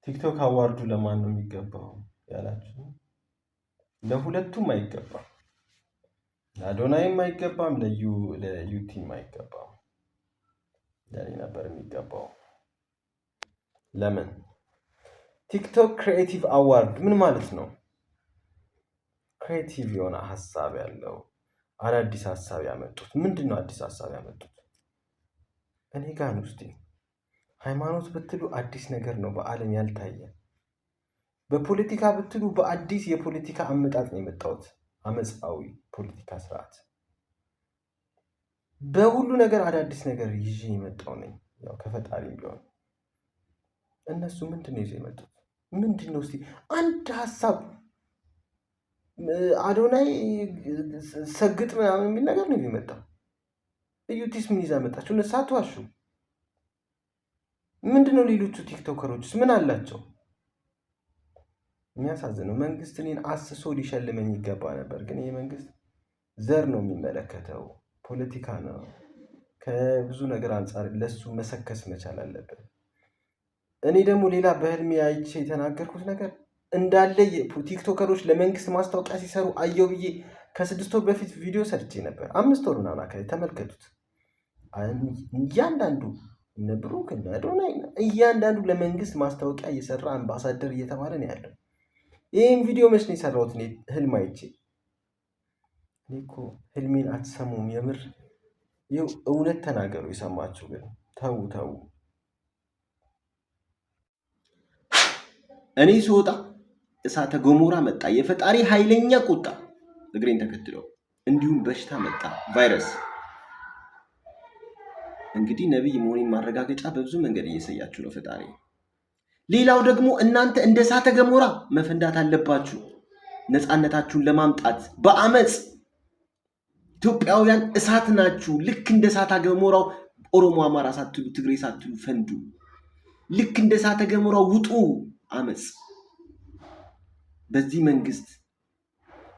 ቲክቶክ award ኡ ለማን ነው የሚገባው ያላችሁ፣ ለሁለቱም አይገባም። ለአዶናይም አይገባም፣ ለዩቲም አይገባም። ለእኔ ነበር የሚገባው። ለምን? ቲክቶክ creative award ምን ማለት ነው? Creative የሆነ ሀሳብ ያለው፣ አዳዲስ ሀሳብ ያመጡት። ምንድን ነው አዲስ ሀሳብ ያመጡት? እኔ ጋር ነው እስቲ። ሃይማኖት ብትሉ አዲስ ነገር ነው፣ በዓለም ያልታየ። በፖለቲካ ብትሉ በአዲስ የፖለቲካ አመጣጥ ነው የመጣሁት፣ አመፃዊ ፖለቲካ ስርዓት። በሁሉ ነገር አዳዲስ ነገር ይዤ የመጣው ነኝ፣ ያው ከፈጣሪም ቢሆን። እነሱ ምንድን ነው ይዘው የመጡት? ምንድን ነው እስቲ አንድ ሀሳብ? አዶናይ ሰግጥ ምናምን የሚል ነገር ነው የመጣው። እዩቲስ ምን ይዛ መጣችሁ? እነሱ አትዋሹ። ምንድን ነው? ሌሎቹ ቲክቶከሮችስ ምን አላቸው? የሚያሳዝነው መንግስት እኔን አስሶ ሊሸልመኝ ይገባ ነበር። ግን ይህ መንግስት ዘር ነው የሚመለከተው፣ ፖለቲካ ነው። ከብዙ ነገር አንጻር ለሱ መሰከስ መቻል አለብን። እኔ ደግሞ ሌላ በህልሜ አይቼ የተናገርኩት ነገር እንዳለ ቲክቶከሮች ለመንግስት ማስታወቂያ ሲሰሩ አየው ብዬ ከ6 ወር በፊት ቪዲዮ ሰርቼ ነበር። 5 ወር ምናምን አካባቢ፣ ተመልከቱት። እያንዳንዱ እነ ብሩክ፣ እነ አዶናይ፣ እያንዳንዱ ለመንግስት ማስታወቂያ እየሰራ አምባሳደር እየተባለ ነው ያለው። ይህን ቪዲዮ መች ነው የሰራሁት? እኔ ህልም አይቼ። እኔ እኮ ህልሜን አትሰሙም። የምር ይኸው እውነት ተናገሩ። የሰማችሁ ግን ተዉ ተዉ። እኔ ስወጣ እሳተ ገሞራ መጣ፣ የፈጣሪ ኃይለኛ ቁጣ እግሬን ተከትሎ፣ እንዲሁም በሽታ መጣ፣ ቫይረስ። እንግዲህ ነቢይ መሆኔን ማረጋገጫ በብዙ መንገድ እየሰያችሁ ነው ፈጣሪ። ሌላው ደግሞ እናንተ እንደ እሳተ ገሞራ መፈንዳት አለባችሁ፣ ነፃነታችሁን ለማምጣት በአመፅ። ኢትዮጵያውያን እሳት ናችሁ። ልክ እንደ እሳተ ገሞራው ኦሮሞ፣ አማራ ሳትሉ፣ ትግሬ ሳትሉ ፈንዱ። ልክ እንደ እሳተ ገሞራው ውጡ፣ አመፅ። በዚህ መንግስት፣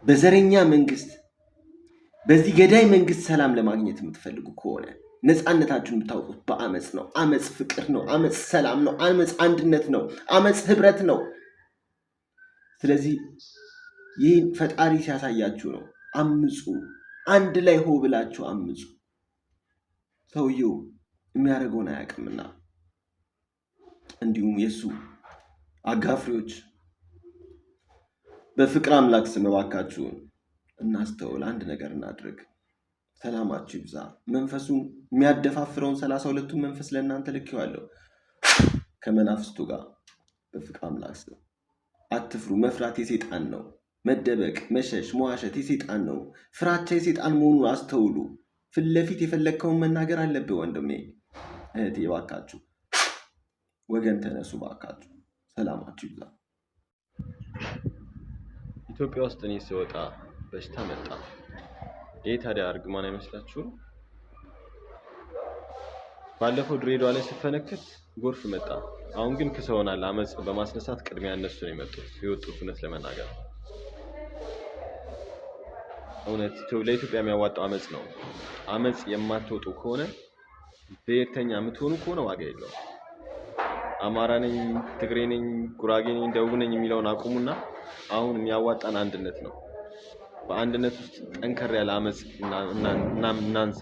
በዘረኛ መንግስት፣ በዚህ ገዳይ መንግስት ሰላም ለማግኘት የምትፈልጉ ከሆነ ነፃነታችሁን የምታውቁት በአመፅ ነው። አመፅ ፍቅር ነው። አመፅ ሰላም ነው። አመፅ አንድነት ነው። አመፅ ህብረት ነው። ስለዚህ ይህን ፈጣሪ ሲያሳያችሁ ነው። አምፁ፣ አንድ ላይ ሆ ብላችሁ አምፁ። ሰውየው የሚያደርገውን አያውቅምና እንዲሁም የእሱ አጋፍሪዎች፣ በፍቅር አምላክ ስም እባካችሁን እናስተውል፣ አንድ ነገር እናድርግ። ሰላማችሁ ይብዛ። መንፈሱ የሚያደፋፍረውን 32ቱን መንፈስ ለእናንተ ልኬዋለሁ ከመናፍስቱ ጋር። በፍቅር አምላክ ስም አትፍሩ። መፍራት የሴጣን ነው። መደበቅ፣ መሸሽ፣ መዋሸት የሴጣን ነው። ፍራቻ የሴጣን መሆኑን አስተውሉ። ፊት ለፊት የፈለግከውን መናገር አለብህ ወንድሜ፣ እህቴ። እባካችሁ ወገን ተነሱ፣ እባካችሁ። ሰላማችሁ ይብዛ። ኢትዮጵያ ውስጥ እኔ ስወጣ በሽታ መጣ። ይህ ታዲያ እርግማን አይመስላችሁም? ባለፈው ድሬዳዋ ላይ ስፈነክት ጎርፍ መጣ። አሁን ግን ክሰውናል። አመፅ በማስነሳት ቅድሚያ እነሱ ነው የመጡት የወጡት። እውነት ለመናገር እውነት ለኢትዮጵያ የሚያዋጣው አመፅ ነው። አመፅ የማትወጡ ከሆነ፣ ብሔርተኛ የምትሆኑ ከሆነ ዋጋ የለውም። አማራ ነኝ፣ ትግሬ ነኝ፣ ጉራጌ ነኝ፣ ደቡብ ነኝ የሚለውን አቁሙና አሁን የሚያዋጣን አንድነት ነው። በአንድነት ውስጥ ጠንከር ያለ አመፅ እናንሳ።